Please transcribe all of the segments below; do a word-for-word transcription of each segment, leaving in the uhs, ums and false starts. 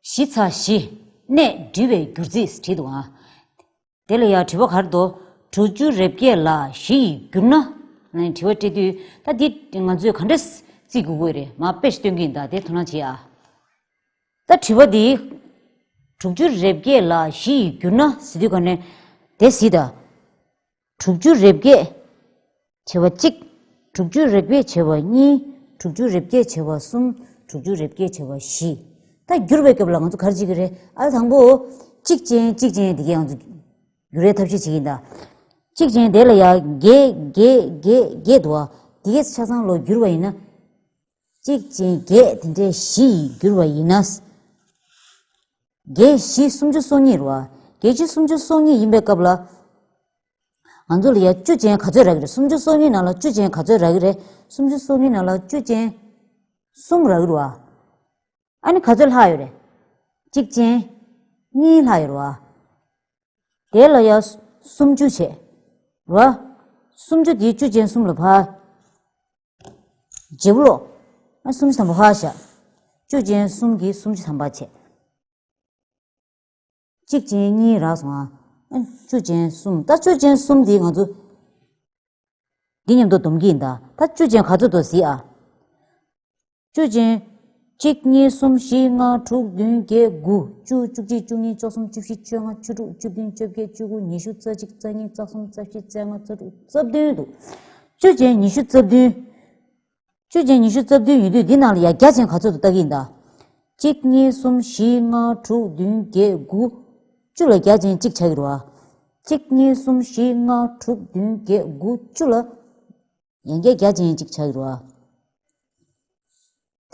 བཞི་ཚ་བཞི། གནས་འབྲི་བའི་སྒྱུར་རྩིས་བྲིས་འདུག་ཨ། དེ་ལ་ཡང་དྲི་བ་ག་རེ་འདུག་དྲུག་ཅུ་རེ་བརྒྱད་ལ་བཞི་ཡིས་བསྒྱུར་ན། ལན་དྲི་བ་སྤྲད་དུས་ད་འདི་ང་ཚོས་ག་འདྲས་རྩིས་དགོས་ཀྱི་རེད། མར་དཔེ་ཞིག་སྟོན་གྱི་ཡིན། ད་དེ་དོ་སྣང་བྱེད་ཨ། ད་དྲི་བ་འདི། དྲུག་ཅུ་རེ་བརྒྱད་ལ་བཞི་ཡིས་བསྒྱུར་ན་ཟེར་དུས་ག་ནས་དེ་གཟིགས་དང་། དྲུག་ཅུ་རེ་བརྒྱད་བྱས་པ་གཅིག་དྲུག་ཅུ་རེ་བརྒྱད་བྱས་པ་གཉིས། དྲུག་ཅུ་རེ་བརྒྱད་བྱས་པ་གསུམ། དྲུག་ཅུ་རེ་བརྒྱད་བྱས་པ་བཞི། ད་བསྒྱུར་བའི་སྐབས་ལ་ང་ཚོ་ག་རེ་བྱེད་ཀྱི་རེད། ཨ་དང་པོ། གཅིག་ཅན་གཅིག་ཅན་དེ་གས་ང་ཚོ་བསྒྱུར་བའི་ཐབས་ཤེས་བྱེད་ཀྱི་ཡིན་ད། གཅིག་ཅན་དེ་ལ་ཡང་བརྒྱད་བརྒྱད་བརྒྱད་བརྒྱད་འདུག་བ། དེ་གས་ཆ་ཚང་ལོ་བསྒྱུར་བ་ཡིན་ན། གཅིག་ཅན་བརྒྱད་དེ་འདྲའི་བཞི་ཡིས་བསྒྱུར་བ་ཡིན་ན། བརྒྱད་བཞི་སུམ་ཅུ་སོ་གཉིས་རེད་བ། བརྒྱད་བཞི་སུམ་ཅུ་སོ་གཉིས་ཡིན་པའི་སྐབས་ལ། ང་ཚོ་ལ་ཡ་བཅུ་ཅན་ག་ཚོད་རག་གི་རེད། སུམ་ཅུ་སོ་གཉིས་ནང་ལ་བཅུ་ཅན་ག་ཚོད་རག་གི་རེད། སུམ་ཅུ་སོ་གཉིས་ནང་ལ་བཅུ་ཅན་གསུམ་རག་གི་རེད་བ། ཨ་ནི་ག་ཚོད་ལྷག་ཡོད་རེད། གཅིག་ཅན་གཉིས་ལྷག་ཡོད་རེད་བ། དེ་ལ་ཡ་སུམ་ཅུ་བྱས་རེད་བ། སུམ་ཅུ་དེ་བཅུ་ཅན་གསུམ་ལ་ཕར་བརྗེ་པོ་ལོག་ཨ་སུམ་ཅུ་ཐམ་པ་ཕར་བཞག་བཅུ་ཅན་གསུམ་གྱིས་སུམ་ཅུ་ཐམ་པ་བྱས། གཅིག་ཅན་གཉིས་རག་སོང་ཨ། བཅུ་ཅན་གསུམ། ད་བཅུ་ཅན་གསུམ་འདི་ང་ཚོ་འདི་མཉམ་དུ་སྡོམ་གྱི་ཡིན་ད། ད་བཅུ་ཅན་ག་ཚོད་འདུག་གཟིགས་ཨ། བཅུ་ཅན། གཅིག་གཉིས་གསུམ་བཞི་ལྔ་དྲུག་བདུན་བརྒྱད་དགུ་བཅུ་བཅུ་གཅིག་བཅུ་གཉིས་བཅུ་གསུམ་བཅུ་བཞི་བཅོ་ལྔ་བཅུ་དྲུག་བཅུ་བདུན་བཅོ་བརྒྱད་བཅུ་དགུ་ཉི་ཤུ་རྩ་གཅིག་རྩ་གཉིས་རྩ་གསུམ་རྩ་བཞི་རྩ་ལྔ་རྩ་དྲུག་རྩ་བདུན་འདུག་བཅུ་ཅན་ཉི་ཤུ་རྩ་བདུན། བཅུ་ཅན་ཉི་ཤུ་རྩ་བདུན་ཡོད་དུས་འདི་ནང་ལ་ཡ་བརྒྱ་ཅན་ག་ཚོད་འདུག་ལྟ་གི་ཡིན་ད། གཅིག་གཉིས་གསུམ་བཞི་ལྔ་དྲུག་བདུན་བརྒྱད་དགུ། བཅུ་ལ་བརྒྱ་ཅན་གཅིག་ཆགས་ཀྱི་རེད་བ། གཅིག་གཉིས་གསུམ་བཞི་ལྔ་དྲུག་བདུན་བརྒྱད་དགུ་བཅུ་ལ། ཡང་བསྐྱར་བརྒྱ་ཅན་གཅིག་ཆགས་ཀྱི་རེད་བ།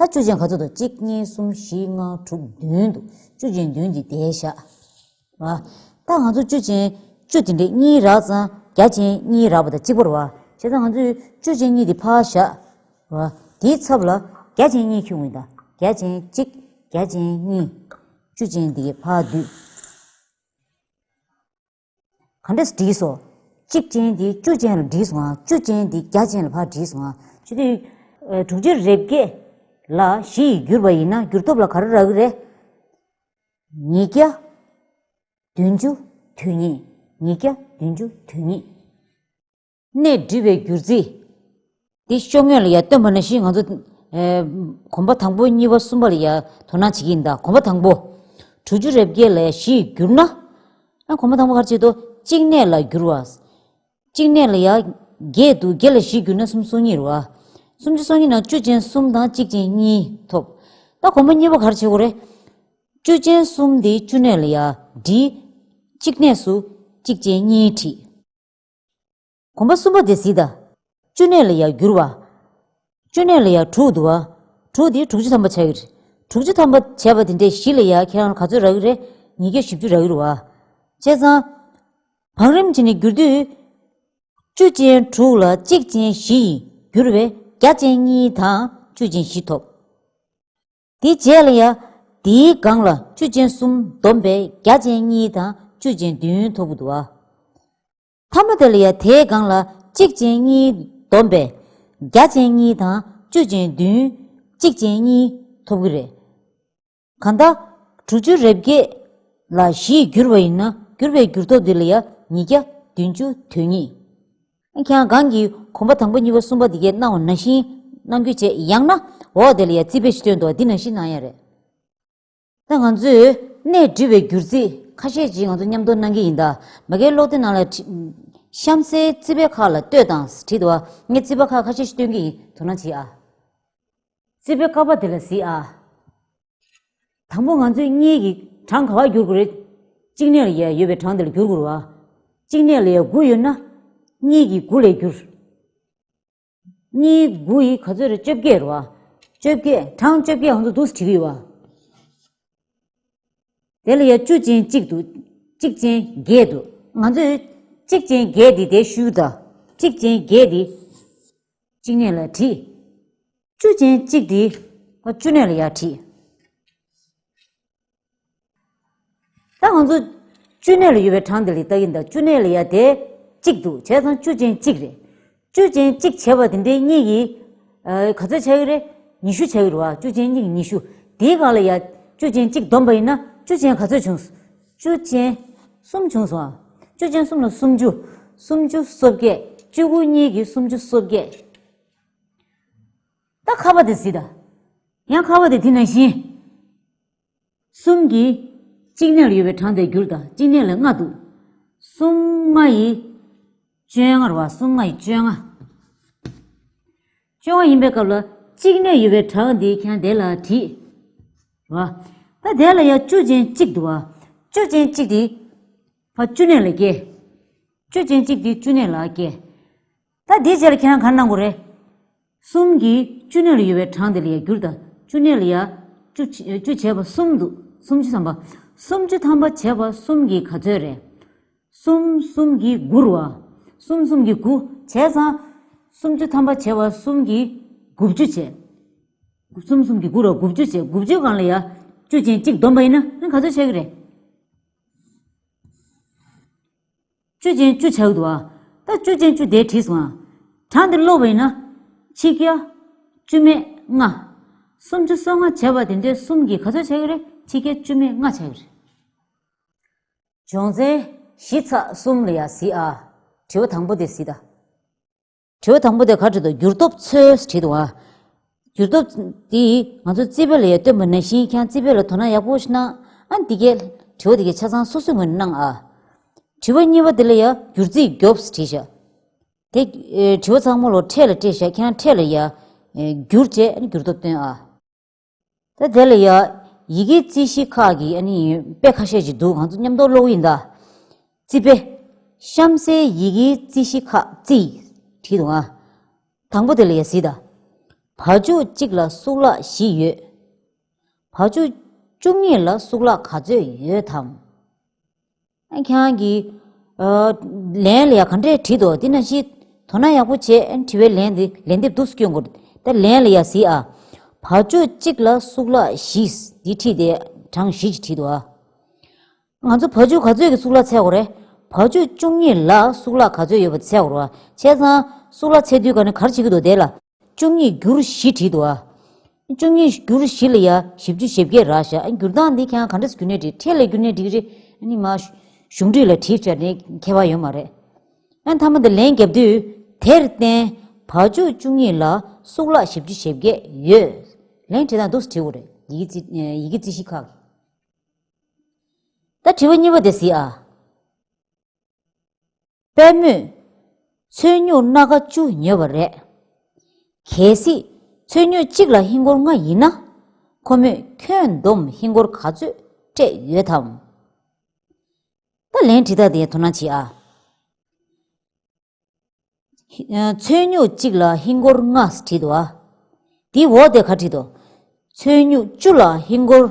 ད་བཅུ་ཅན་ག་ཚོད་འདུག་གཅིག་གཉིས་གསུམ་བཞི་ལྔ་དྲུག་བདུན་འདུག་བཅུ་ཅན་བདུན་འདི་དེ་བཞག་ར། ད་ང་ཚོ་བཅུ་ཅན་བཅུ་དེ་འདྲས་གཉིས་རག་ཙང་བརྒྱ་ཅན་གཉིས་རག་པ་དང་གཅིག་པ་རེད་བ། བྱས་ཙང་ང་ཚོས་བཅུ་ཅན་གཉིས་དེ་ཕར་བཞག་ར། དེའི་ཚབ་ལ་བརྒྱ་ཅན་གཉིས་ཁྱོན་ཡོད་ད། བརྒྱ་ཅན་གཅིག་བརྒྱ་ཅན་གཉིས། བཅུ་ཅན་དེ་གས་ཕར་བསྡུས། ག་འདྲས་བསྒྲིགས་སོ། གཅིག་ཅན་དེ་བཅུ་ཅན་ལ་བསྒྲིགས་སོང་ང་། བཅུ་ཅན་དེ་བརྒྱ་ཅན་ལ་ཕར་བསྒྲིགས་སོང་ང་། བྱས་དུས། ཨ། དྲུག་ཅུ་རེ་བརྒྱད་ལ་བཞི་ཡིས་བསྒྱུར་བ་ཡིན་ན་བསྒྱུར་ཐོབ་ལ་ག་རེ་རག་གི་རེད། ཉིས་བརྒྱ་བདུན་ཅུ་དོན་གཉིས། ཉིས་བརྒྱ་བདུན་ཅུ་དོན་གཉིས། གནས་འབྲི་བའི་སྒྱུར་རྩིས། འདི་ཤོག་ངོས་ལ་ཡ་སྟོན་པ་ནང་བཞིན་ང་ཚོ། ཨེ། གོམ་པ་དང་པོ་གཉིས་པ་གསུམ་པ་ལ་ཡ་དོ་སྣང་བྱེད་ཀྱི་ཡིན་ད། གོམ་པ་དང་པོ། དྲུག་ཅུ་རེ་བརྒྱད་ལ་ཡ་བཞི་ཡིས་བསྒྱུར་ན། ཨ། གོམ་པ་དང་པོ་ག་རེ་བྱེད་དོ། གཅིག་གནས་ལ་བསྒྱུར་བ། གཅིག་གནས་ལ་ཡ་བརྒྱད་འདུག་བརྒྱད་ལ་བཞི་བསྒྱུར་ན་སུམ་ཅུ་སོ་གཉིས་རེད་བ། སུམ་ཅུ་སོ་གཉིས་ནང་བཅུ་ཅན་གསུམ་དང་གཅིག་ཅན་གཉིས་ཐོབ། ད་གོམ་པ་གཉིས་པ་ག་རེ་བྱེད་དགོས་རེད། བཅུ་ཅན་གསུམ་དེ་བཅུ་གནས་ལ་ཡ་བྲིས། གཅིག་གནས་སུ་གཅིག་ཅན་གཉིས་བྲིས། གོམ་པ་གསུམ་པ་དེ་གཟིགས་དང་། བཅུ་གནས་ལ་ཡ་བསྒྱུར་བ། བཅུ་གནས་ལ་ཡ་དྲུག་འདུག་བ། དྲུག་དེ་དྲུག་ཅུ་ཐམ་པ་ཆགས་ཀྱི་རེད། དྲུག་ཅུ་ཐམ་པ་བྱས་པ་དེ་འདྲས་བཞི་ལ་ཡ་ཁྱེད་རང་ལ་ག་ཚོད་རག་གི་རེད། ཉིས་བརྒྱ་བཞི་བཅུ་རག་གི་རེད་བ། བྱས་ཙང་། བང་རིམ་བྱས་ནས་བསྒྱུར་དུས། བཅུ་ཅན་དྲུག་ལ་གཅིག་ཅན་བཞི་ཡིས་བསྒྱུར་བས་བརྒྱ་ཅན་གཉིས་དང་བཅུ་ཅན་བཞི་ཐོབ། དེའི་རྗེས་ལ་ཡ། དེའི་སྒང་ལ་བཅུ་ཅན་གསུམ་བསྡོམས་པས་བརྒྱ་ཅན་གཉིས་དང་བཅུ་ཅན་བདུན་ཐོབ་ཀྱི་འདུག་བ། མཐའ་མ་དེ་ལ་ཡ་དེའི་སྒང་ལ་གཅིག་ཅན་གཉིས་བསྡོམས་པས་བརྒྱ་ཅན་གཉིས་དང་བཅུ་ཅན་བདུན། གཅིག་ཅན་གཉིས་ཐོབ་ཀྱི་རེད། གང་ལྟར། དྲུག་ཅུ་རེ་བརྒྱད་ལ་བཞི་ཡིས་བསྒྱུར་བ་ཡིན་ན་བསྒྱུར་བའི་བསྒྱུར་ཐོབ་འདི་ལ་ཡ་ཉིས་བརྒྱ་བདུན་ཅུ་དོན་གཉིས། ཁྱེད་རང་གང་གིས་གོམ་པ་དང་པོ་གཉིས་པ་གསུམ་པ་འདི་གས་གནང་བ་ནང་བཞིན་གནང་རྒྱུ་བྱས། ཡང་ན་འོག་དེ་ལ་ཡ་རྩིས་དཔེ་ཞིག་སྟོན་འདུག་འདི་ནང་བཞིན་གནང་ཡ་རེད། ད་ང་ཚོས་གནས་འབྲི་བའི་སྒྱུར་རྩིས་ཁ་ཤས་ཅིག་ང་ཚོ་མཉམ་དུ་གནང་གི་ཡིན་ད། མ་གིའི་ཀློག་དེབ་ནང་ལ་བྲི། གཤམ་གསལ་རྩིས་དཔེ་ཁག་ལ་ལྟོས་དང་བྲིས་འདུག་བ། ངས་རྩིས་དཔེ་ཁག་ཁ་ཤས་ཤིག་སྟོན་གི་ཡིན། དོ་སྣང་བྱེད་ཨ། རྩིས་དཔེ་ཀ་པ་དེ་ལ་གཟིགས་ཨ། དང་པོ་ང་ཚོས་གཉིས་ཀྱི་གྲངས་ག་པར་བསྒྱུར་དགོས་རེད། གཅིག་གནས་ལ་ཡ་ཡོད་པའི་གྲངས་དེ་ལ་བསྒྱུར་དགོས་རེད་བ། གཅིག་གནས་ལ་ཡ་དགུ་ཡོད་ན། གཉིས་ཀྱིས་དགུ་ལ་བསྒྱུར། གཉིས་དགུ་ཡི་ག་ཚོད་རེད། བཅོ་བརྒྱད་རེད་བ། བཅོ་བརྒྱད། གྲངས་བཅོ་བརྒྱད་ང་ཚོ་འདུག་སེ་བྲིས་ཀྱི་ཡོད་བ། དེ་ལ་ཡ་བཅུ་ཅན་གཅིག་འདུག་གཅིག་ཅན་བརྒྱད་འདུག་ང་ཚོས་གཅིག་ཅན་བརྒྱད་འདི་དེ་བཤུས་དང་། གཅིག་ཅན་བརྒྱད་འདི་གཅིག་གནས་ལ་བྲིས། བཅུ་ཅན་གཅིག་འདི་བཅུ་གནས་ལ་ཡ་བྲིས། ད་ང་ཚོ་བཅུ་གནས་ལ་ཡོད་པའི་གྲངས་དེ་ལ་ལྟ་གིན་ད། བཅུ་གནས་ལ་ཡ་དེ་གཅིག་འདུག་བྱས་ཙང་བཅུ་ཅན་གཅིག་རེད། བཅུ་ཅན་གཅིག་བྱས་པ་དེ་འདྲའི་གཉིས་ཀྱིས། ཨ། ག་ཚོད་ཆགས་ཀྱི་རེད། ཉི་ཤུ་ཆགས་ཀྱི་རེད་བ། བཅུ་ཅན་གཉིས་ཀྱིས་ཉི་ཤུ། དེའི་སྒང་ལ་ཡ། བཅུ་ཅན་གཅིག་བསྡོམས་པ་ཡིན་ན་བཅུ་ཅན་ག་ཚོད་བྱུང་། བཅུ་ཅན་གསུམ་བྱུང་སོང་ཨ། བཅུ་ཅན་གསུམ་ལ་སུམ་ཅུ། སུམ་ཅུ་སོ་བརྒྱད། བཅུ་དགུ་གཉིས་ཀྱིས་སུམ་ཅུ་སོ་བརྒྱད། ད་ཁ་པ་དེ་གཟིགས་དང་། ཡང་ཁ་པ་དེ་དེ་ནང་བཞིན། གསུམ་གྱིས་གཅིག་གནས་ལ་ཡོད་པའི་གྲངས་དེ་བསྒྱུར་དང་། གཅིག་གནས་ལ་ལྔ་འདུག་གསུམ་ལྔ་ཡི་བཅོ་ལྔ་རེད་བ། གསུམ་ལྔ་ཡི་བཅོ་ལྔ། བཅོ་ལྔ་ཡིན་པའི་སྐབས་ལ་གཅིག་གནས་ཡོད་པའི་གྲངས་འདི་ཁྱེད་རང་དེ་ལ་བྲིས། རེད་བ། ད་དེ་ལ་ཡང་བཅུ་ཅན་གཅིག་འདུག་བ། བཅུ་ཅན་གཅིག་དེ་ཕར་བཅུ་གནས་ལ་སྐྱེལ། བཅུ་ཅན་གཅིག་དེ་བཅུ་གནས་ལ་སྐྱེལ། ད་དེའི་རྗེས་ལ་ཁྱེད་རང་ག་རེ་གནང་དགོས་རེད། གསུམ་གྱིས་བཅུ་གནས་ལ་ཡོད་པའི་གྲངས་དེ་ལ་ཡང་བསྒྱུར་དང་། བཅུ་གནས་ལ་ཡང་བཅུ་བཅུ་བྱས་པ་གསུམ་འདུག་སུམ་ཅུ་ཐམ་པ། སུམ་ཅུ་ཐམ་པ་བྱས་པ་གསུམ་གྱིས་ག་ཚོད་རེད། གསུམ་གསུམ་གྱིས་དགུ་རེད་བ། གསུམ་གསུམ་གྱིས་དགུ་བྱས་ཙང་། སུམ་ཅུ་ཐམ་པ་བྱས་པ་གསུམ་གྱིས་དགུ་བཅུ་བྱས། གསུམ་གསུམ་གྱིས་དགུ་རེད་བ། དགུ་བཅུ་བྱས། དགུ་བཅུའི་སྒང་ལ་ཡང་བཅུ་ཅན་གཅིག་བསྡོམས་པ་ཡིན་ན་ཨ་ནི་ག་ཚོད་ཆགས་ཀྱི་རེད། བཅུ་ཅན་བཅུ་ཆགས་འདུག་ཨ། ད་བཅུ་ཅན་བཅུ་དེ་བྲིས་སོང་ཨ། གྲངས་འདི་ཀློག་པ་ཡིན་ན། ཆིག་བརྒྱ་བཅུ་མེད་ལྔ། སུམ་ཅུ་སོ་ལྔ་བྱས་པ་དེ་འདྲའི་གསུམ་གྱིས་ག་ཚོད་ཆགས་ཀྱི་རེད། ཆིག་བརྒྱ་བཅུ་མེད་ལྔ་ཆགས་ཀྱི་རེད། སྦྱོང་ཚན་བཞི་ཚེག་གསུམ་ལ་ཡ་གཟིགས་ཨ། དྲི་བ་དང་པོ་དེ་གཟིགས་དང་། དྲི་བ་དང་པོ་དེ་ག་བྲིས་འདུག་འགྱུར་སྟོབས་འཚོལ་བྲིས་འདུག་ཨ། འགྱུར་སྟོབས་དེ་ང་ཚོ་རྩིས་དཔེ་ལ་ཡང་སྟོན་པ་ནང་བཞིན་ཁྱེད་རང་རྩིས་དཔེ་ལ་དོ་སྣང་ཡག་པོ་ཞིག་གནང་། ཨ་འདི་གའི་དྲི་བ་དེ་གའི་ཆ་ཚང་སོ་སོའི་ངོས་ནས་གནང་ཨ། དྲི་བ་གཉིས་པ་དེ་ལ་ཡང་སྒྱུར་རྩིས་རྒྱོབས་བྲིས་བཞག་དེ་ཨེ་དྲི་བ་ཚང་མ་ལོ་ཕྲད་ལ་སྤྲད་བཞག་ཁྱེད་རང་ཕྲད་ལ་ཡང་ཨེ་བསྒྱུར་བྱས་ཨ་ནི་འགྱུར་སྟོབས་སྟོན་ཨ། ད་དེ་ལ་ཡ། ཡི་གེའི་རྩིས་གཞི་ཁག་གི་ཨ་ནི་དཔེ་ཁ་ཤས་ཅིག་འདུག་ང་ཚོ་མཉམ་དུ་ཀློག་གི་ཡིན་ད། རྩིས་དཔེ། གཤམ་གསལ་ཡི་གེའི་རྩིས་གཞི་ཁག་རྩིས། བྲིས་འདུག་ང་། དང་པོ་དེ་ལ་ཡ་གཟིགས་དང་། བ་ཕྱུགས་གཅིག་ལ་གཙུག་ལག་བཞི་ཡོད། བ་ཕྱུགས་བཅུ་གཉིས་ལ་གཙུག་ལག་ག་ཚོད་ཡོད་དམ། ཨ་ཁྱེད་རང་གིས། ཨ། ལན་ལ་ཡ་ག་འདྲས་བྲིས་འདུག་དེ་ནང་བཞིན་དོ་སྣང་ཡག་པོ་བྱས། ཨ་དྲི་བའི་ལན་དེ་ལན་འདེབས་འདུག་སེ་སྐྱོན་དགོས། ད་ལན་ལ་ཡ་གཟིགས་ཨ། བ་ཕྱུགས་གཅིག་ལ་གཙུག་ལག་བཞི། འདི་བྲིས་ཏེ་གྲངས་བཞི་ཅིག་བྲིས་འདུག་ཨ། ང་ཚོ་བ་ཕྱུགས་ག་ཚོད་ཀྱི་གཙུག་ལག་འཚོལ་དགོས་རེད། བ་ཕྱུགས་བཅུ་གཉིས་ལ་གཙུག་ལག་ག་ཚོད་ཡོད་པ་འཚོལ་དགོས་རེད་བ། བྱས་ཙང་གཙུག་ལག་འཚོལ་དུས་ག་ནས་ག་རེ་བྱེད་ཀྱི་འདུག་དེ་ལ། བཅུ་གཉིས་བསྒྱུར་བཞི་བྲིས་འདུག་ཨ། བཅུ་གཉིས་བསྒྱུར་བཞི་ལ་ཡ་བཞི་བཅུ་ཞེ་བརྒྱད་རག་ཤག་ཨ་བསྒྱུར་སྟངས་འདི་ཁྱེད་རང་ག་འདྲ་སེ་བསྒྱུར་ནའི་འགྲིག་ཕྲད་ལ་བསྒྱུར་ནའི་འགྲིག་རེད། ཨ་ནི་མ། གཞུང་འགྲིག་ལ་བྲིས་བྱས་ནས་ཁྱད་པར་ཡོད་མ་རེད། ཨ་མཐའ་མ་དེ་ལན་བརྒྱབ་དུས། དེར་བརྟེན། བ་ཕྱུགས་བཅུ་གཉིས་ལ་གཙུག་ལག་བཞི་བཅུ་ཞེ་བརྒྱད་ཡོད། ལན་བྲིས་སྟངས་འདུག་སེ་བྲིས་དགོས་རེད། ཡི་གེ་རྩིས་ཡི་གེ་རྩིས་གཞི་ཁག་ད་དྲི་བ་གཉིས་པ་དེ་གཟིགས་ཨ། པད་མོས་ཚོས་སྨྱུག་སྣ་ཁ་བཅུ་ཉོས་པ་རེད། གལ་སྲིད་ཚོས་སྨྱུག་གཅིག་ལ་ཧིན་སྒོར་ལྔ་ཡིན་ན། ཁོ་མོས་ཁྱོན་བསྡོམས་ཧིན་སྒོར་ག་ཚོད་སྤྲད་ཡོད་དམ། ད་ལན་བྲིས་སྟངས་དེ་དོ་སྣང་བྱེད་ཨ། ཚོས་སྨྱུག་གཅིག་ལ་ཧིན་སྒོར་ལྔ་བྲིས་འདུག་ཨ། དེའི་འོག་དེ་ག་བྲིས་འདུག་ཚོས་སྨྱུག་བཅུ་ལ་ཧིན་སྒོར།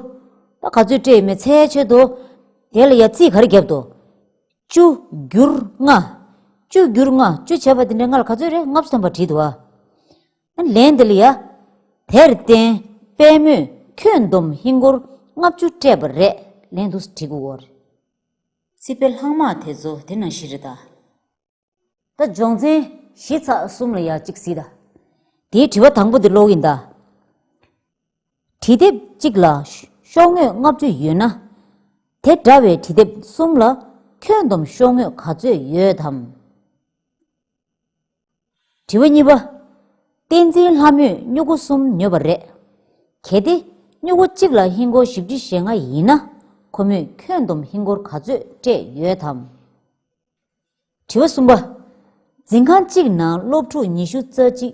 ད་ག་ཚོད་སྤྲད་ཡོད་མེད་འཚོལ་ཆེད་དུ། དེ་ལ་ཡ་རྩིས་ག་རེ་བརྒྱབ་འདུག་བཅུ་བསྒྱུར་ལྔ། བཅུ་བསྒྱུར་ལྔ། བཅུ་བྱས་པ་དེ་འདྲ་ལྔ་ལ་ག་ཚོད་རེད། ལྔ་བཅུ་ཐམ་པ་བྲིས་འདུག་ཨ། ཨ་ལན་དེ་ལ་ཡ། དེར་བརྟེན་པད་མོས་ཁྱོན་བསྡོམས་ཧིན་སྒོར་ལྔ་བཅུ་སྤྲད་པ་རེད། ལན་འདུག་སེ་བྲིས་དགོས་ཀྱི་ཡོད་རེད། རྩིས་དཔེ་ལྷག་མ་དེ་ཚོ་དེ་ནང་བཞིན་རེད་ད། ད་སྦྱོང་ཚན་བཞི་ཚེག་གསུམ་ལ་ཡ་གཅིག་གཟིགས་དང་། དེའི་དྲི་བ་དང་པོ་དེ་ཀློག་གི་ཡིན་ད། འབྲི་དེབ་གཅིག་ལ་ཤོག་ངོས་ལྔ་བཅུ་ཡོད་ན། དེ་འདྲ་བའི་འབྲི་དེབ་གསུམ་ལ་ཁྱོན་བསྡོམས་ཤོག་ངོས་ག་ཚོད་ཡོད་དམ། དྲི་བ་གཉིས་པ། བསྟན་འཛིན་ལྷ་མོས་སྨྱུ་གུ་གསུམ་ཉོས་པ་རེད། གལ་ཏེ་སྨྱུ་གུ་གཅིག་ལ་ཧིན་སྒོར་བཞི་བཅུ་ཞེ་ལྔ་ཡིན་ན། ཁོ་མོས་ཁྱོན་བསྡོམས་ཧིན་སྒོར་ག་ཚོད་སྤྲད་ཡོད་དམ། དྲི་བ་གསུམ་པ། འཛིན་ཁང་གཅིག་ནང་སློབ་ཕྲུག་ཉི་ཤུ་རྩ་གཅིག་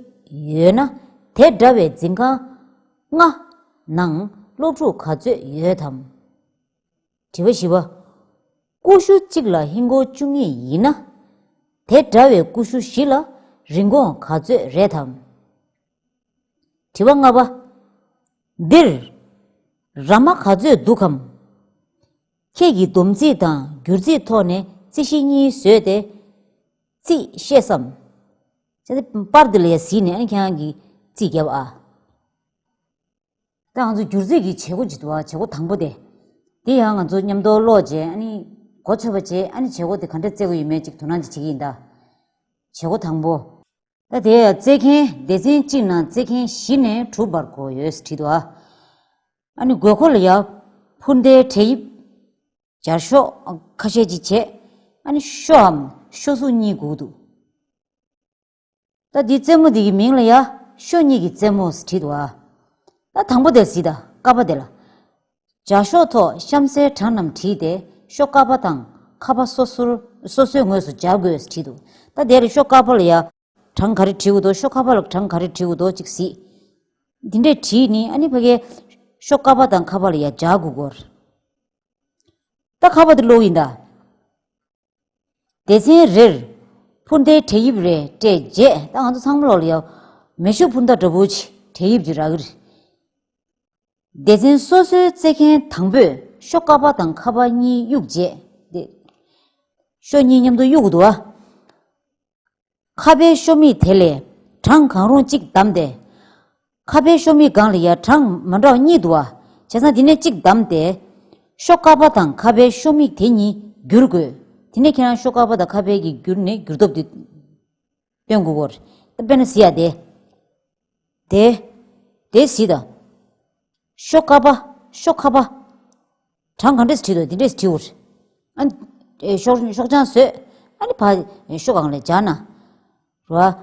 ཡོད་ན། དེ་འདྲ་བའི་འཛིན་ཁང་ལྔ་ནང་སློབ་ཕྲུག་ག་ཚོད་ཡོད་དམ། དྲི་བ་བཞི་པ། ཀུ་ཤུ་གཅིག་ལ་ཧིན་སྒོར་བཅུ་གཉིས་ཡིན་ན། དེ་འདྲ་བའི་ཀུ་ཤུ་བཞི་ལ་རིན་གོང་ག་ཚོད་རེད་དམ། དྲི་བ་ལྔ་པ། འདིར། ར་མ་ག་ཚོད་འདུག་གམ། ཁྱེད་ཀྱིས་སྡོམ་རྩིས་དང་སྒྱུར་རྩིས་ཐོག་ནས་རྩིས་གཞི་གཉིས་བཟོས་ཏེ། རྩིས་ཤེས་སམ། བྱས་ཏེ་པར་འདི་ལ་ཡ་གཟིགས་ནས་ཨ་ནི་ཁྱེད་རང་གིས་རྩིས་བརྒྱབ་ཨ། ད་ང་ཚོ་སྒྱུར་རྩིས་ཀྱི་བྱེད་སྒོ་ཅིག་འདུག་ཨ། བྱེད་སྒོ་དང་པོ་དེ། དེ་ཡང་ང་ཚོ་མཉམ་དུ་ཀློག་བྱས་ཨ་ནི་གོ་ཆོད་པ་བྱས། ཨ་ནི་བྱེད་སྒོ་དེ་ག་འདྲ་བརྩི་དགོས་ཡོད་མེད་ཅིག་དོ་སྣང་ཅིག་བྱེད་ཀྱི་ཡིན་ད། བྱེད་སྒོ་དང་པོ། ད་དེ་ཡང་རྩེད་མཁན་སྡེ་ཚན་གཅིག་ནང་རྩེད་མཁན་བཞི་ནས་དྲུག་བར་དགོས་ཡོད་ཟེར་བྲིས་འདུག་ཨ། ཨ་ནི་དགོས་མཁོ་ལ་ཡ། འཕུར་མདེལ་བྲེལ་དབྱིབས་སྦྱར་ཤོག་ཁ་ཤས་ཅིག་བྱས། ཨ་ནི་ཤོའམ་ཤོ་གཟུགས་གཉིས་དགོས་འདུག་ད་འདི་རྩེད་མོ་འདི་གི་མིང་ལ་ཡ་ཤོ་གཉིས་ཀྱི་རྩེད་མོ་ཟེར་བྲིས་འདུག་ཨ། ད་དང་པོ་དེ་གཟིགས་དང་། ཀ་པ་དེ་ལ། སྦྱར་ཤོག་ཐོག་གཤམ་གསལ་གྲངས་རྣམས་བྲིས་ཏེ། ཤོ་ཀ་པ་དང་ཁ་པ་སོ་སོར་སོ་སོའི་ངོས་སུ་སྦྱར་དགོས་ཟེར་བྲིས་འདུག་ད་དེ་ལ་ཤོ་ཀ་པ་ལ་ཡ་གྲངས་ག་རེ་བྲིས་དགོས་འདུག་ཤོ་ཁ་པ་ལ་གྲངས་ག་རེ་བྲིས་དགོས་འདུག་ཅིག་གཟིགས། འདི་འདྲས་བྲིས་ནི། ཨ་ནི་ཕ་གིའི་ཤོ་ཀ་པ་དང་ཁ་པ་ལ་ཡ་སྦྱར་དགོས་སྐོར། ད་ཁ་པ་དེ་ཀློག་ཡིན་ད། སྡེ་ཚན་རེར་འཕུར་མདེལ་བྲེལ་དབྱིབས་རེ་སྤྲད་རྗེས། ད་ང་ཚོ་ཚང་མ་ལོག་ལ་ཡ་མེ་ཤུགས་འཕུར་མདའ་འདྲ་པོ་ཅིག་བྲེལ་དབྱིབས་ཅིག་རག་གི་རེད། སྡེ་ཚན་སོ་སོའི་རྩེད་མཁན་དང་པོས་ཤོ་ཀ་པ་དང་ཁ་པ་གཉིས་གཡུགས་རྗེས། དེ་ཤོ་གཉིས་མཉམ་དུ་གཡུག་དགོས་འདུག་ཨ། ཁ་པའི་ཤོ་མིག་དེ་ལས་གྲངས་གང་རུང་གཅིག་བདམས་ཏེ། ཁ་པའི་ཤོ་མིག་སྒང་ལ་ཡ་གྲངས་མ་འདྲ་བ་གཉིས་འདུག་ཨ། བྱས་ཙང་དེ་ནས་གཅིག་བདམས་ཏེ། ཤོ་ཀ་པ་དང་ཁ་པའི་ཤོ་མིག་དེ་གཉིས་བསྒྱུར་དགོས། དེ་ནས་ཁྱེད་རང་ཤོ་ཀ་པ་དང་ཁ་པའི་གི་བསྒྱུར་ནས་འགྱུར་ལྡོག་དེ་སྟོན་དགོས་སྐོར། ད་དཔེར་ན་གཟིགས་ཡ་དེ། དེ། དེ་གཟིགས་དང་། ཤོ་ཀ་པ། ཤོ་ཁ་པ། གྲངས་ག་འདྲས་བྲིས་འདུག་དེ་འདྲས་བྲིས་འོར། ཨ། ཨེ། ཤོག་ཤོག་བྱང་བཟོས། ཨ་ནི་ཕ་ཤོ་གང་ལས་སྦྱར་ན། རེད་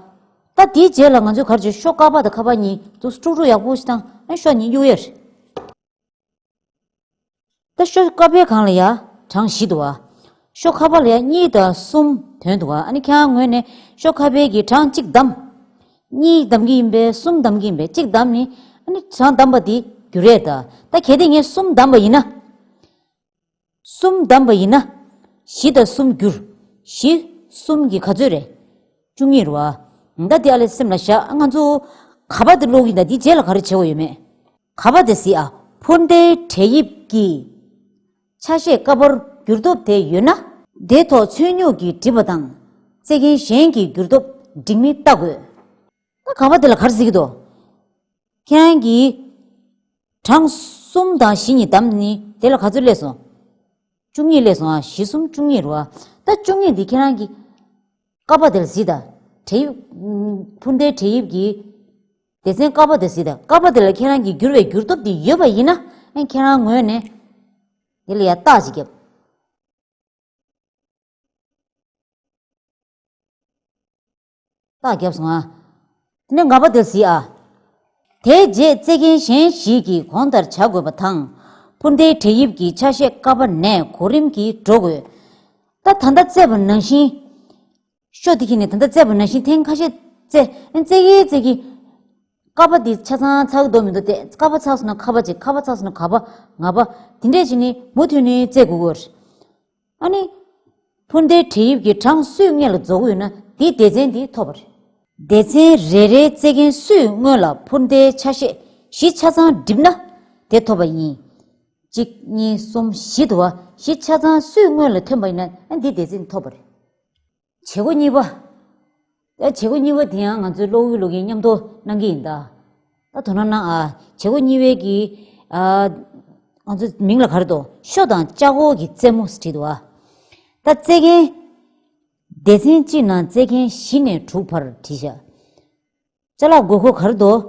བ། ད་དེའི་རྗེས་ལ་ང་ཚོས་ག་རེ་བྱས། ཤོ་ཀ་པ་དང་ཁ་པ་གཉིས་དུ་སྤྲུག་སྤྲུག་ཡག་པོ་ཞིག་བཏང་། ཨ་ནི་ཤོ་གཉིས་གཡུག་ཡས། ད་ཤོ་ཀ་པའི་སྒང་ལ་ཡ་གྲངས་བཞི་འདུག་བ། ཤོ་ཁ་པ་ལ་ཡ་གཉིས་དང་གསུམ་ཐོན་འདུག་བ། ཨ་ནི་ཁྱེད་རང་ངོས་ནས་ཤོ་ཁ་པའི་གི་གྲངས་གཅིག་བདམས། གཉིས་བདམས་ཀྱི་ཡིན་པས། གསུམ་བདམས་ཀྱི་ཡིན་པས། གཅིག་བདམས་ནི། ཨ་ནི་གྲངས་བདམས་པ་དེ་བསྒྱུར་ཡས་ད། ད་གལ་ཏེ་ངས་གསུམ་བདམས་པ་ཡིན་ན། གསུམ་བདམས་པ་ཡིན་ན། བཞི་དང་གསུམ་བསྒྱུར། བཞི་གསུམ་གྱི་ག་ཚོད་རེད། བཅུ་གཉིས་རེད་བ། ད་དེ་ཨ་ལས་སེམས་ལ་བཞག་ང་ཚོ་ག་པ་དེ་ཀློག་གི་ཡིན་ད། དེའི་རྗེས་ལ་ག་རེ་བྱེད་དགོས་ཡོད་མེད། ག་པ་དེ་གཟིགས་ཨ། འཕུར་མདེལ་བྲེལ་དབྱིབས་ཀྱི་ཆ་ཤས་ཀ་པར་འགྱུར་སྟོབས་དེ་ཡོད་ན། དེ་ཐོག་ཚོན་སྨྱུག་གིས་བྲིས་པ་དང་། རྩེད་མཁན་གཞན་གྱིས་འགྱུར་སྟོབས་འགྲིག་མིན་བལྟ་དགོས། ད་ག་པ་དེ་ལ་ག་རེ་གཟིགས་ཀྱི་འདུག་ཁྱེད་རང་གིས་གྲངས་གསུམ་དང་བཞི་གཉིས་བདམས་ནི་དེ་ལ་ག་ཚོད་སླེབས་སོང་། བཅུ་གཉིས་སླེབས་སོང་ཨ། བཞི་གསུམ་བཅུ་གཉིས་རེད་བ། ད་བཅུ་གཉིས་འདི་ཁྱེད་རང་གི་ཀ་པ་དེ་ལ་གཟིགས་དང་། བྲེལ་དབྱིབས། འཕུར་མདེལ་བྲེལ་དབྱིབས་ཀྱི་སྡེ་ཚན་ཀ་པ་དེ་གཟིགས་དང་། ཀ་པ་དེ་ལ་ཁྱེད་རང་གིས་བསྒྱུར་བའི་འགྱུར་སྟོབས་དེ་ཡོད་པ་ཡིན་ན། ཨ་ཁྱེད་རང་ངོས་ནས་དེ་ལ་ཡ་རྟགས་ཅིག་བརྒྱབ། རྟགས་བརྒྱབ་སོང་ཨ། དེ་ནས་ལྔ་པ་དེ་གཟིགས་ཨ། དེའི་རྗེས་རྩེད་མཁན་གཞན་ཞིག་གིས་གོང་ལྟར་བྱ་དགོས་པ་དང་། འཕུར་མདེལ་བྲེལ་དབྱིབས་ཀྱི་ཆ་ཤས་ཀ་པ་ནས་གོ་རིམ་གྱིས་འགྲོ་དགོས། ད་ད་ལྟ་རྩེད་པ་ནང་བཞིན། ཤོ་དེ་ཁྱེར་ནས་ད་ལྟ་རྩེད་པ་ནང་བཞིན་ཐེངས་ཁ་ཤས་རྩེ། ཨ་རྩེ་གི་རྩེ་གི། ཀ་པ་དེ་ཆ་ཚང་ཚར་གི་འདུག་མི་འདུག་བལྟས། ཀ་པ་ཚར་སོང་ན་ཁ་པ་གཅིག་ཁ་པ་ཚར་སོང་ན་ག་པ། ང་པ། དེ་འདྲས་བྱས་ནས་མུ་མཐུད་ནས་རྩེ་དགོས་ཀྱི་ཡོད་རེད། ཨ་ནི། འཕུར་མདེལ་བྲེལ་དབྱིབས་ཀྱི་གྲངས་སུས་སྔོན་ལ་རྫོགས་ཡོད་ན་དེའི་སྡེ་ཚན་དེ་ཐོབ་པ་རེད། སྡེ་ཚན་རེ་རེའི་རྩེད་མཁན་སུས་སྔོན་ལ་འཕུར་མདེལ་ཆ་ཤས་བཞི་ཆ་ཚང་བསྒྲིབས་ན་དེ་ཐོབ་པ་ཡིན། གཅིག་གཉིས། གསུམ། བཞི་འདུག་བ། བཞི་ཆ་ཚང་སུས་སྔོན་ལ་ཐོན་པ་ཡིན་ན་ཨ་འདི་སྡེ་ཚན་ཐོབ་པ་རེད། བྱེད་སྒོ་གཉིས་པ། ད་བྱེད་སྒོ་གཉིས་པ་དེ་ཡང་ང་ཚོའི་ཀློག་ཡུལ་ཀློག་མཁན་མཉམ་དུ་གནང་གི་ཡིན་ད། ད་དོ་སྣང་གནང་ཨ། བྱེད་སྒོ་གཉིས་པའི་གི། ཨ། ང་ཚོ་མིང་ལ་ག་རེ་འདུག་ཤོ་དང་ལྕགས་སྒོ་གི་རྩེད་མོ་ཟེར་བྲིས་འདུག་ཨ། ད་རྩེད་མཁན། སྡེ་ཚན་གཅིག་ནང་རྩེད་མཁན་བཞི་ནས་དྲུག་བར་བྲིས་བཞག་ཅ་ལག་དགོས་མཁོ་ག་རེ་འདུག་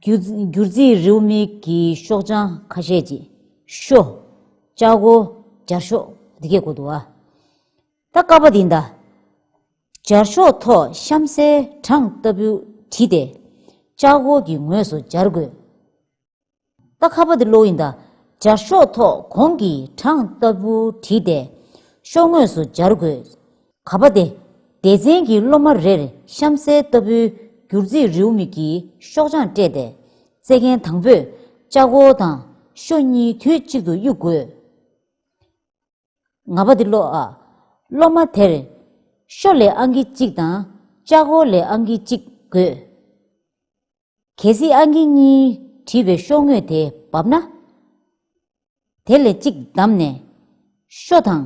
སྒྱུར་སྒྱུར་རྩིས་རེའུ་མིག་གི་ཤོག་བྱང་ཁ་ཤས་ཅིག་ཤོ། ལྕགས་སྒོ། སྦྱར་ཤོག་འདི་གས་དགོས་འདུག་ཨ། ད་ཀ་པ་འདི་ཡིན་ད། སྦྱར་ཤོག་ཐོག་གཤམ་གསལ་གྲངས་ལྟ་བུ་བྲིས་ཏེ། ལྕགས་སྒོ་གི་ངོས་སུ་སྦྱར་དགོས། ད་ཁ་པ་འདི་ཀློག་ཡིན་ད། སྦྱར་ཤོག་ཐོག་གོང་གི་གྲངས་ལྟ་བུ་བྲིས་ཏེ། ཤོག་ངོས་སུ་སྦྱར་དགོས། ག་པ་དེ། སྡེ་ཚན་གྱི་སློབ་མ་རེར་གཤམ་གསལ་ལྟ་བུའི་སྒྱུར་རྩིས་རེའུ་མིག་གི་ཤོག་བྱང་སྤྲད་དེ། རྩེད་མཁན་དང་པོས་ལྕགས་སྒོ་དང་ཤོ་གཉིས་དུས་གཅིག་ཏུ་གཡུག་དགོས། ང་པ་འདི་ཀློག་ཨ། སློབ་མ་དེར་ཤོ་ལས་ཨང་ཀི་གཅིག་དང་ལྕགས་སྒོ་ལས་ཨང་ཀི་གཅིག་དགོས། གལ་སྲིད་ཨང་ཀི་གཉིས་བྲིས་པའི་ཤོག་ངོས་དེ་བབས་ན། དེ་ལས་གཅིག་བདམས་ནས་ཤོ་དང་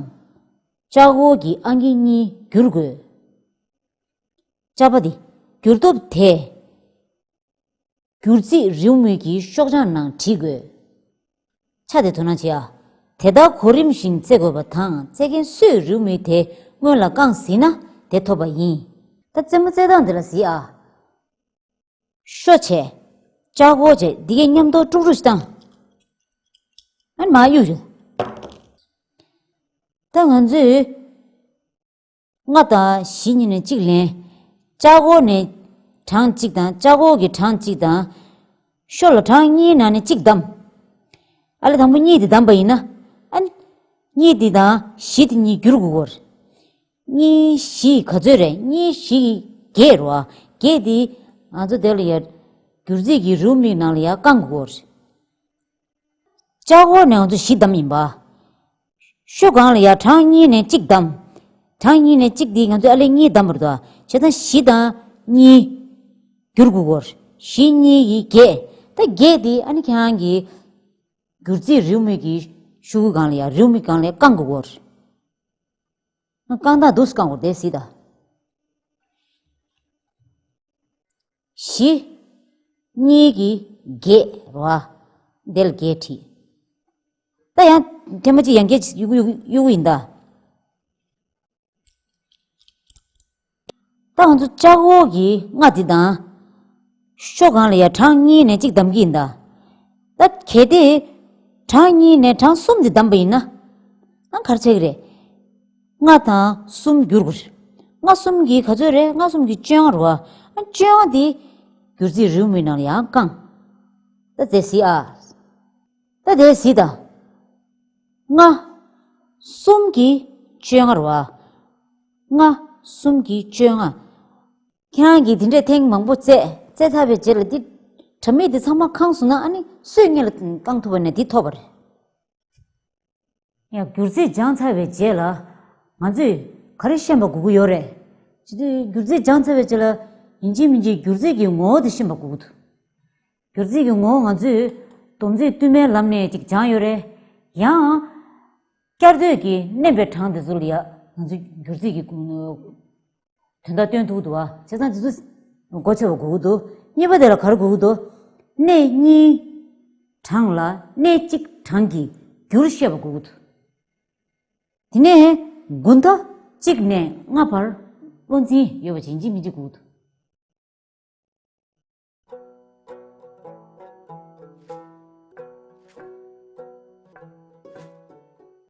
ལྕགས་སྒོ་གི་ཨང་ཀི་གཉིས་བསྒྱུར་དགོས། ཅ་པ་འདི་འགྱུར་སྟོབས་དེ། སྒྱུར་རྩིས་རེའུ་མིག་གི་ཤོག་བྱང་ནང་བྲིས་དགོས། ཆ་དེ་དོ་སྣང་བྱེད་ཨ། དེ་ལྟར་གོ་རིམ་བཞིན་རྩེ་དགོས་པ་དང་རྩེད་མཁན་སུས་རེའུ་མིག་དེ་སྔོན་ལ་བཀང་ཟིན་ན་དེ་ཐོབ་པ་ཡིན། ད་རྩེད་མོ་རྩེ་སྟངས་འདི་ལ་གཟིགས་ཨ། ཤོ་བྱས། ལྕགས་སྒོ་བྱས། འདི་གའི་མཉམ་དུ་དཀྲུག་དཀྲུག་ཞིག་བཏང་། ཨ་ནི་མར་གཡུག་བཞག་ད་ང་ཚོས་ལྔ་དང་བཞི་གཉིས་ནས་གཅིག་ལེན། ལྕགས་འཁོར་ནས་གྲངས་གཅིག་དང་། ལྕགས་འཁོར་གྱི་གྲངས་གཅིག་དང་། ཤོ་ལ་གྲངས་གཉིས་ནང་ནས་གཅིག་བདམས། ཨ་ལས་དང་པོ་གཉིས་དེ་བདམས་པ་ཡིན་ན། ཨ་ནི་གཉིས་དེ་དང་བཞི་དེ་གཉིས་བསྒྱུར་དགོས་ཀྱི་ཡོད་རེད། གཉིས་བཞི་ག་ཚོད་རེད། གཉིས་བཞི་བརྒྱད་རེད་བ། བརྒྱད་དེ་ང་ཚོ་དེ་ལ་ཡ་བསྒྱུར་རྩིས་ཀྱི་རེའུ་མིག་ནང་ལ་ཡ་བསྐང་དགོས་ཀྱི་ཡོད་རེད། ལྕགས་འཁོར་ནས་ང་ཚོ་བཞི་བདམས་ཡིན་པ། ཤོ་སྒང་ལ་ཡ་གྲངས་གཉིས་ནས་གཅིག་བདམས། གྲངས་གཉིས་ནས་གཅིག་དེ་ང་ཚོས་ཨ་ལས་གཉིས་བདམས་པ་རེད་དོ། བྱས་ཙང་བཞི་དང་གཉིས་བསྒྱུར་དགོས་ཀྱི་ཡོད་རེད། བཞི་གཉིས་ཀྱིས་བརྒྱད། ད་བརྒྱད་དེ་ཨ་ནི་ཁྱེད་རང་གི་བསྒྱུར་རྩིས་རེའུ་མིག་གི་ཤོག་གུ་སྒང་ལ་ཡ། རེའུ་མིག་སྒང་ལ་ཡ་བསྐང་དགོས་ཀྱི་ཡོད་རེད། བསྐང་སྟངས་འདུག་སེ་བསྐང་དགོས་རེད། དེ་གཟིགས་དང་། བཞི། གཉིས་ཀྱིས་བརྒྱད་རེད་བ། དེ་ལ་བརྒྱད་བྲིས། ད་ཡང་ཐེངས་མ་གཅིག་ཡང་བསྐྱར་གཡུག་གཡུག་གཡུག་གཡུག་ཡིན་ད། ད་ང་ཚོ་ལྕགས་འཁོར་གྱི་ལྔ་འདི་དང་། ཤོ་སྒང་ལ་ཡ་གྲངས་གཉིས་ནས་གཅིག་བདམས་ཀྱི་ཡིན་ད། ད་གལ་ཏེ་གྲངས་གཉིས་ནས་གྲངས་གསུམ་འདི་བདམས་པ་ཡིན་ན། ཨ་ག་རེ་ཆགས་ཀྱི་རེད། ལྔ་དང་གསུམ་བསྒྱུར་དགོས་རེད། ལྔ་གསུམ་གྱིས་ག་ཚོད་རེད། ལྔ་གསུམ་གྱིས་བཅོ་ལྔ་རེད་བ། ཨ་བཅོ་ལྔ་འདི་བསྒྱུར་རྩིས་རེའུ་མིག་ནང་ལ་ཡང་བསྐང་། ད་དེ་གཟིགས་ཨ། ད་དེ་གཟིགས་དང་། ལྔ་གསུམ་གྱིས་བཅོ་ལྔ་རེད་བ། ལྔ་གསུམ་གྱིས་བཅོ་ལྔ། ཁྱེད་རང་གིས་དེ་འདྲས་ཐེངས་མང་པོ་རྩེས་རྩེས་ཚར་བའི་རྗེས་ལ་འདི་དྲ་མིག་འདི་ཚང་མ་བཀང་སོང་ན། ཨ་ནི་སུས་སྔོན་ལ་བཀང་ཐུབ་པ་ནས་འདི་ཐོབ་པ་རེད། ཡང་བསྒྱུར་རྩིས་སྦྱངས་ཚར་བའི་རྗེས་ལ་ང་ཚོས་ག་རེ་ཤེས་པ་དགོས་ཀྱི་ཡོད་རེད། བྱས་དུས་བསྒྱུར་རྩིས་སྦྱངས་ཚར་བའི་རྗེས་ལ་ཡིན་གཅིག་མིན་གཅིག་བསྒྱུར་རྩིས་ཀྱི་ངོ་བོ་དེ་ཤེས་པ་དགོས་ཀྱི་འདུག་བསྒྱུར་རྩིས་ཀྱི་ངོ་བོ་ང་ཚོས་སྡོམ་རྩིས་བསྟུད་མའི་ལམ་ནས་ཅིག་སྦྱངས་ཡོད་རེད། ཡང་བསྐྱར་ཟློས་ཀྱིས་བསྣན་པའི་གྲངས་དེ་ཚོ་ལ་ཡ་ང་ཚོས་བསྒྱུར་རྩིས་ཀྱི་དོན་དག་སྟོན་ཐུབ་ཀྱི་འདུག་བ། བྱས་ཙང་དེ་ཚོ་སྒོ་ཕྱེ་བ་དགོས་ཀྱི་འདུག་གཉིས་པ་དེ་ལ་ག་རེ་དགོས་ཀྱི་འདུག་གནས་གཉིས་གྲངས་ལ་གནས་གཅིག་གྲངས་ཀྱིས་བསྒྱུར་ཤེས་པ་དགོས་ཀྱི་འདུག་དེ་ནས་དགུན་ཟླ་གཅིག་ནས་ལྔ་བར་བློ་འཛིན་ཡོད་པ་ཅིག་ཡིན་གཅིག་མིན་གཅིག་དགོས་ཀྱི་འདུག